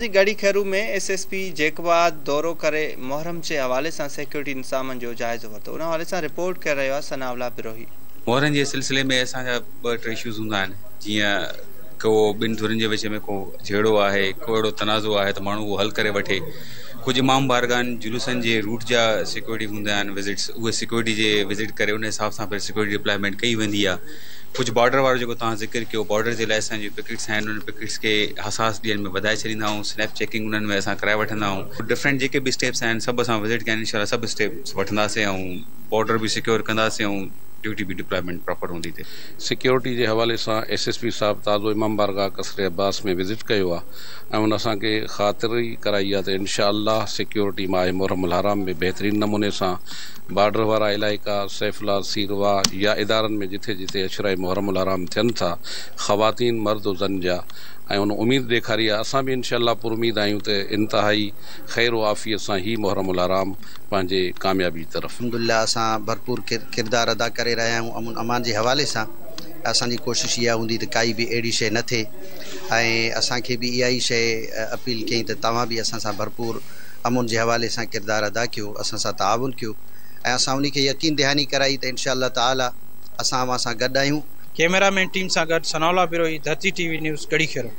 Garhi Khairo ۾ S S P Jacobabad دورو ڪري محرم جي حوالي سان سيڪيورٽي انتظامن جو جائزو ورتو. ان حوالي سان رپورٽ ڪري رهيو آهي ثناء الله بروهي. محرم جي سلسلي ۾ اسان جا ٻه ٽي اشوز هوندا آهن جيئن ڪو ٻن ڌرين جي وچ ۾ ڪو جهيڙو آهي ڪو اهڙو تنازعو آهي ته ماڻهو اهو حل ڪري وٺي ڪجهه امام بارگاهن جلوسن جي روٽ جا سيڪيورٽي هوندا آهن وزٽس اهي سيڪيورٽي جي وزٽ ڪري ان حساب سان پھر سيڪيورٽي ڊپلائمينٽ ڪئي ويندي آهي ڪجهه بارڊر وارو جيڪو توهان ذڪر ڪيو بارڊر جي لاء اسان جون پڪيٽس آهن انهن پڪيٽس کي حساس ڏينهن ۾ وڌائي ڇڏيندا آهيون سنيپ چيڪنگ انهن ۾ اسان ڪرائي وٺندا آهيون ڊفرنٽ جيڪي به اسٽيپس آهن سڀ اسان وزٽ ڪيا آهن انشاء الله سڀ اسٽيپس وٺنداسين ۽ بارڊر به سيڪيور ڪنداسين ۽ ڊيوٽي به ڊپلائمينٽ پراپر هوندي ٿي. سيڪيورٽي جي حوالي سان ايس ايس پي صاحب تازو امام بارگاهه قصر عباس ۾ وزٽ ڪيو آهي ۽ ان اسان کي خاطري ڪرائي آهي ته انشاء الله سيڪيورٽي ماه محرم الحرام ۾ بهترين نموني سان بارڊر وارا علائقا، سيف الله، سيروا يا ادارن ۾ جٿي جٿي عشره محرم الحرام ٿين ٿا، خواتين مرد و زن جا ۽ ان اميد ڏيکاري آهي، اسان به انشاء الله پراميد آهيون ته انتهائي خير و عافيت سان هي محرم الحرام پنهنجي ڪاميابي طرف. الحمدلله اسان ڀرپور ڪردار ادا ڪري رهيا آهيون امن امان جي حوالي سان اسان جي ڪوشش اها هوندي ته ڪائي به اهڙي شيء نه ٿئي ۽ اسان کي به اها ئي شيء اپيل ڪيائين ته توهان به اسان سان ڀرپور امن جي حوالي سان ڪردار ادا ڪيو اسان سان تعاون ڪيو ۽ اسان انهي کي يقين دهاني ڪرائي ته انشاء الله تعالي اسان اوهان سان گڏ آهيون. ڪئميرا مين ٽيم سان گڏ Sanaullah Brohi, Dharti T V news, Garhi Khairo.